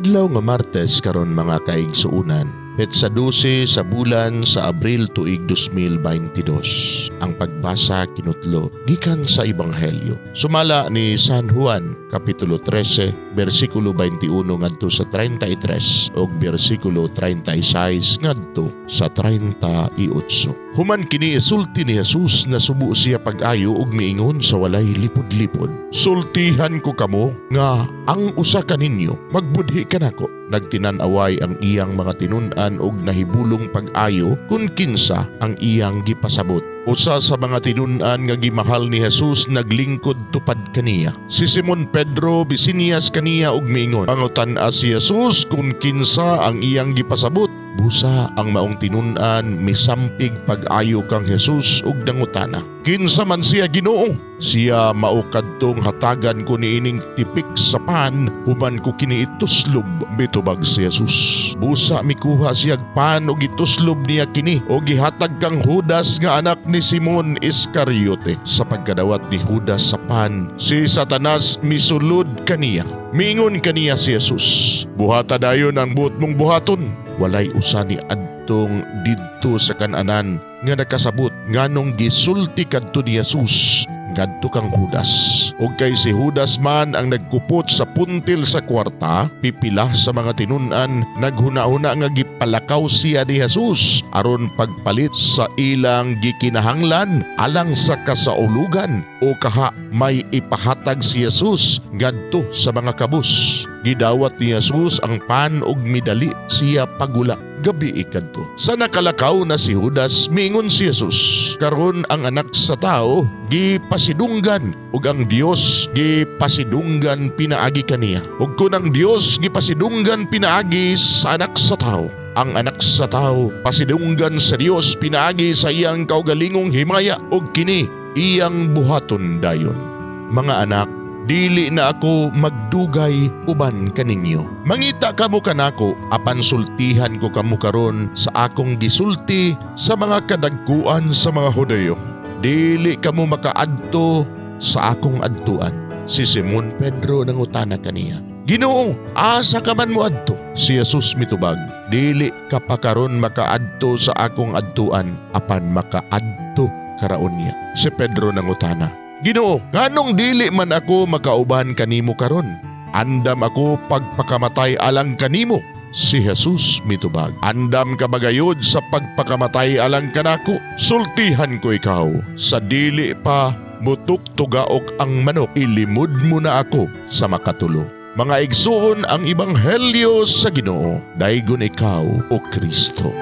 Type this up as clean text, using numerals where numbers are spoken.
Adlaw nga Martes karon, mga kaigsuonan, petsa 12 sa bulan sa Abril, tuig 2022. Ang pagbasa kinutlo gikan sa Ebanghelyo sumala ni San Juan, kapitulo 13, bersikulo 21 ngadto sa 33 ug bersikulo 36 ngadto sa 38. Human kini isulti ni Jesus, nasubo siya pag-ayo ug miingon sa walay lipod-lipod, "Sultihan ko kamo nga ang usa kaninyo magbudhi kanako." Nagtinan-away ang iyang mga tinun-an og nahibulong pag-ayo kung kinsa ang iyang gipasabot. Usa sa mga tinun-an nga gimahal ni Jesus naglingkod tupad kaniya. Si Simon Pedro bisinyas kaniya og miingon. Pangutan-a si Jesus kung kinsa ang iyang gipasabot. Busa ang maong tinun-an misampig pag-ayo kang Jesus ug nangutana, "Kinsa man siya, Ginoo?" "Siya mao kadtong hatagan ko niining tipik sa pan human ko kini ituslob," mitubag si Jesus. Busa mikuha siyag pan ug ituslob niya kini og gihatag kang Judas nga anak ni Simon Iscariote. Sa pagkadawat ni Judas sa pan, si Satanas misulod kaniya. Miingon kaniya si Jesus, "Buhata dayon ang buot mong buhaton." Walay usa ni adtong didto sa kananan nga nakasabot nganong gisulti kadto ni Jesus ngadto kang Judas. Ug kay si Judas man ang nagkupot sa puntil sa kwarta, pipila sa mga tinun-an naghuna-huna nga gipalakaw siya ni Jesus aron pagpalit sa ilang gikinahanglan alang sa kasaulugan o kaha may ipahatag si Jesus ngadto sa mga kabus. Gidawat ni Jesus ang pan ug midali siya pagula. Gabi ikadto. Sa nakalakaw na si Judas, miingon si Jesus, "Karon ang Anak sa Tao gipasidunggan ug ang Dios gipasidunggan pinaagi kaniya. Ug kun ang Dios gipasidunggan pinaagi sa Anak sa Tao, ang Anak sa Tao pasidunggan sa Dios pinaagi sa iyang kaugalingong himaya ug kini iyang buhaton dayon. Mga anak, dili na ako magdugay uban kaninyo. Mangita kamo kanako, apan sultihan ko kamo karon sa akong gisulti sa mga kadagkuan sa mga Hudeyo: Dili kamo makaadto sa akong adtuan." Si Simon Pedro nangutana kaniya, "Ginoo, asa ka man moadto?" Si Jesus mitubag, "Dili ka pa karon makaadto sa akong adtuan, apan makaadto ka ra unya." Si Pedro nangutana, "Ginoo, nganong dili man ako makauban kanimo karon? Andam ako pagpakamatay alang kanimo." Si Jesus mitubag, "Andam ka bagayod sa pagpakamatay alang kanako? Sultihan ko ikaw, sa dili pa mutuk tugaok ang manok, ilimod mo na ako sa makatulo." Mga igsuon, ang Ebanghelyo sa Ginoo. Daygon ikaw, o Kristo.